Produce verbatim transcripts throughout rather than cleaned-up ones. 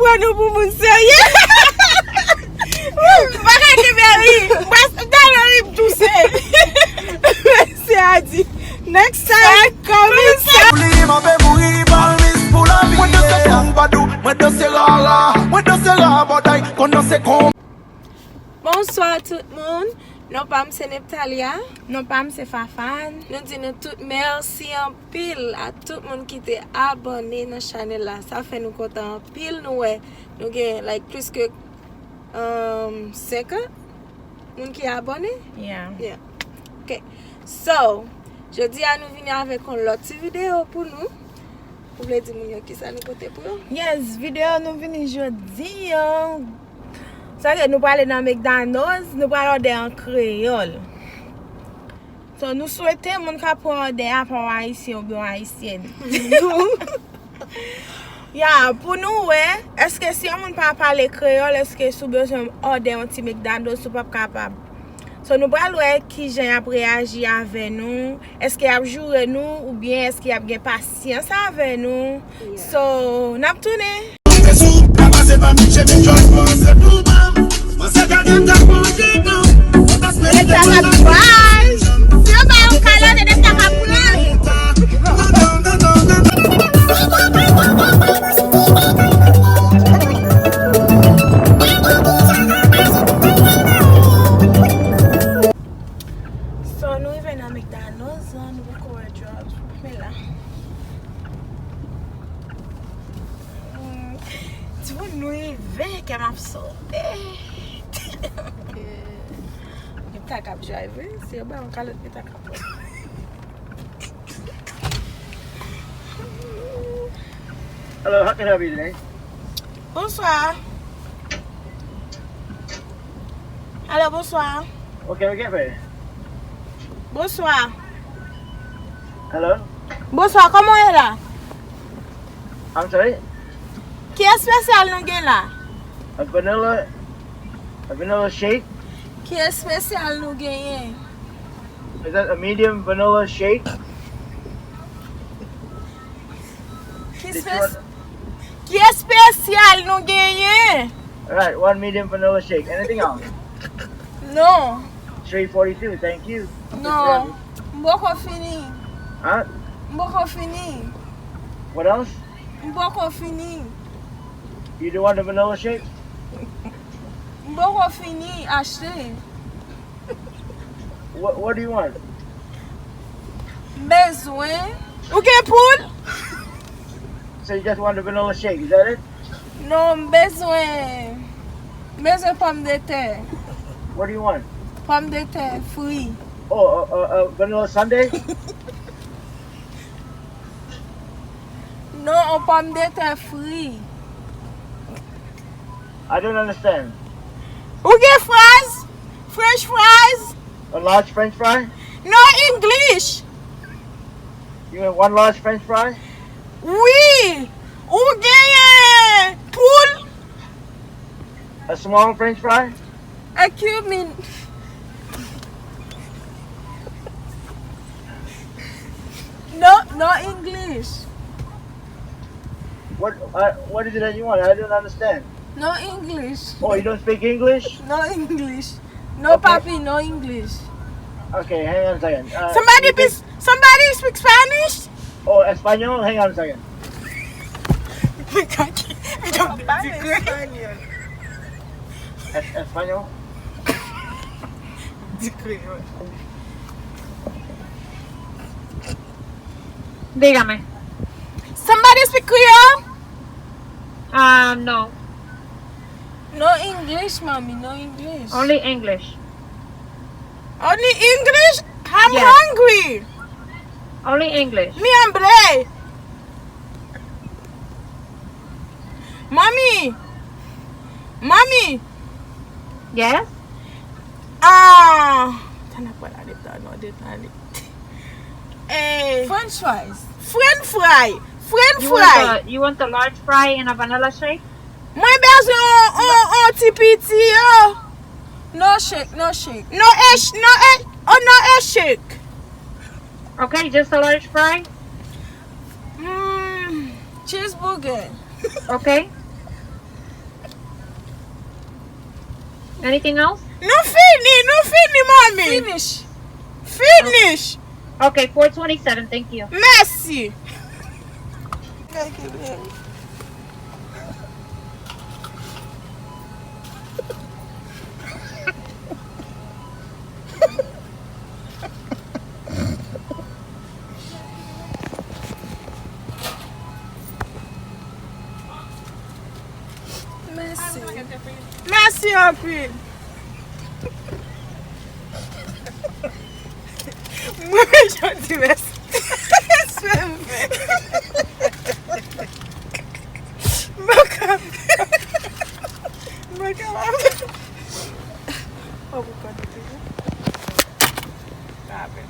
Pran nou pou moun serye. M pa ka kenbe ri. M pa, m ta nan ri m touse. Mesye a di, next time, coming soon. Li m ape mouri, palmis pou lavi. Mwen danse konbadou, mwen danse rara, mwen danse rabòday, konn danse kon. Bonswa tout moun. Non pa m se Neptalia. Non pa m se Fafan. Nou di nou tout mèsi anpil a tout moun ki te abòne nan chanèl la. Sa fè nou kontan anpil nou wè nou gen like plis ke um, senkant moun ki abòne. Yeah. Yeah. Ok. So, jodi a nou vini avèk yon lòt ti videyo pou nou. Ou vle di moun yo kisa nou pote pou yo? Yes, videyo nou vini jodi an. Sa vle di nou prale nan McDonald's, nou pral òdè an kreyòl. So, nou swete moun k ap pran òdè a pa w ayisyen oubyen w ayisyèn. Ya, pou nou wè, èske si yon moun pa pale kreyòl, èske si w bezwen òdè yon ti McDonald's, ou p ap kapab? So, nou pral wè kijan y ap reyaji avè nou. Èske y ap joure nou oubyen èske y ap gen pasyans avè nou? Yeah. So, n ap tounen. Nèg sa k ap bay. Si yo bay yon kalòt, e nèg sa k ap pran. So, nou rive nan McDonald's, nou poko wè drugs. Men la. Hmm. Timoun, nou rive, kè m ap sote. Gen ta k ap drive, wi. Si yo bay yon kalòt, gen ta k ap pran. Hello, how can I help you today? Bonswa. Alo, bonswa. Ok, ok, fè. Bonswa. Hello? Bonswa, kòman w ye la? I'm sorry? Ki espesyal nou gen la? A vanilla, a vanilla shake. Ki espesyal nou genyen? Is that a medium vanilla shake? Ki Did you spes-, want ki espesyal nou genyen? All right, one medium vanilla shake. Anything else? Non. Three forty-two, thank you. Non. M poko fini. Huh? M poko fini. What else? M poko fini. You do want the vanilla shake? M poko fini achte. What, what do you want? M bezwen. Ou gen poul? So you just want the vanilla shake, is that it? Non, m bezwen. M bezwen pòmdetè. What do you want? Pòmdetè fri. Oh, a, a, a vanilla sundae? Non, yon pòmdetè fri. I don't understand. Ou gen fries? French fries? A large French fry? No English. You want one large French fry? Wi. Ou genyen poul? A small French fry? Excuse me. No, no English. What, uh, what is it that you want? I don't understand. No English. Oh, you don't speak English? No English. No, okay. Papi, no English. Okay, hang on a second. Uh, somebody, you speak, somebody speak Spanish? Oh, español? Hang on a second. Pale espanyòl. Es-, español? Di kreyòl. Dígame. Somebody speak Creole? Um, no. No English, mommy, no English. Only English. Only English? I'm hungry. Only English. Mi hambre. Mami. Mami. Yes? Ah. Tan ap pale de tan, non, de tan. Eh. French fries. French fry. French fry. You want the, you want the large fry and a vanilla shake? Mwen bezwen on, on, on ti piti yo. No shake, no shake. No esh, no esh, oh, no esh shake. Okay, just a large fry? Mm, cheeseburger. Okay. Anything else? Nou fini, nou fini, mami. Finish. Finish. Okay, four twenty-seven, thank you. Mèsi. Thank you, baby. Mèsi. Mèsi anpil. Mwen menm jan di mèsi. Espè m fè. Mwen ka. Mwen ka. Oh, pou kòd li. Pa avè.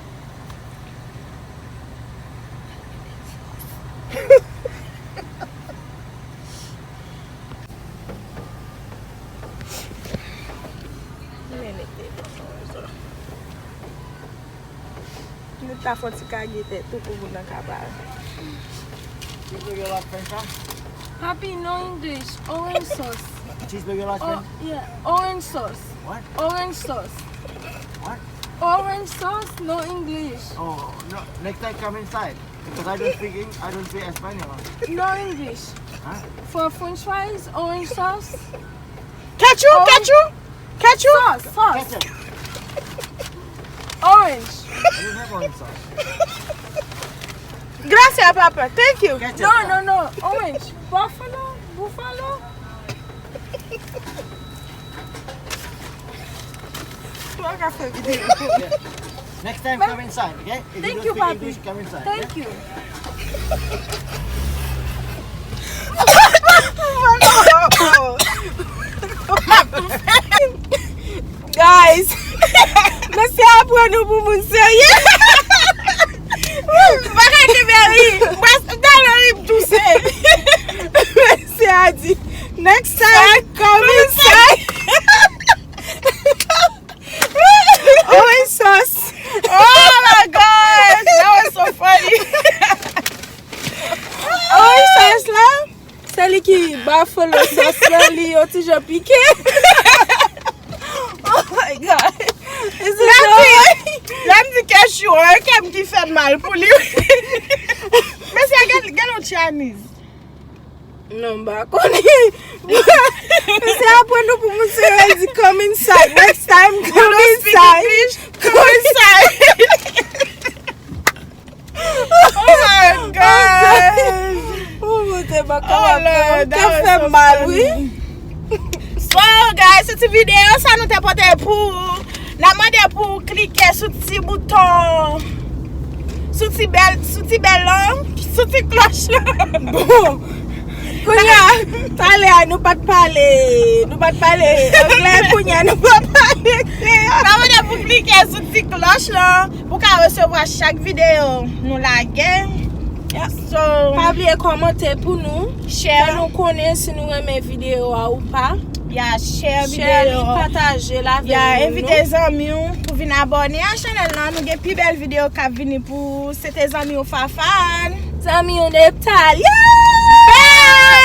Men nèg te bon sa. Nou ta fè yon ti kage tèt tou pou moun nan ka pale. Cheeseburger large french fry? Papi, no English. Orange sauce. Cheeseburger large french? Oh, yeah. Orange sauce. What? Orange sauce. What? Orange sauce, no English. Oh, no. Next time come inside. Because I don't speak Eng-, I don't speak Espanol. No English. Huh? For french fries, orange sauce. Ketchup, orange, ketchup, ketchup. Sauce, sauce. Ketchup. Orange. I don't have orange sauce. Gracias, papa. Thank you. Ketchup. No, no, no. Orange. Buffalo, buffalo. Ou pa ka fè videyo. Yeah. Next time, come inside, okay? If you don't speak English, come inside, okay? Thank you. Guys, mesye a pran nou pou moun serye. M pa ka kenbe ri. M pa, m ta nan ri m touse. Mesye a di, "Next time, come inside." Orange sauce. Oh my God, that was so funny. Orange sauce la, se li ki buffalo sauce la, li yon ti jan pike. Oh my God. This is so funny. Lè m di, lè m di ketchup, e kè m ki fè mal pou li. Mesye, gen, gen yon Chinese. Non, m pa konnen. Misye aprann nou pou moun serye, di, "Come inside. Next time, come inside." Come inside. Oh my God. Oh, Bondye, m pa kapab, non. Kè fè m mal, wi. So, guys, se ti videyo sa nou te pote pou ou. N ap mande pou w klike sou ti bouton, sou ti bèl, sou ti bèl lan, sou ti klòch lan. Bon, kounye a, talè a, nou pa t pale, nou pa t pale anglè, kounye a, nou pa pale kreyòl. N ap mande pou w klike sou ti klòch lan, pou w ka resevwa chak videyo nou lage. Yeah. So, pa bliye kòmante pou nou. Share. Fè nou konnen si nou renmen videyo a ou pa. Yeah, share videyo. Share li, pataje l avè moun. Yeah, envite zanmi w pou vin abòne a chanèl lan. Nou gen pi bèl videyo k ap vini pou ou. Se te zanmi w Fafan. Zanmi w Neptal. Yeah! Bye!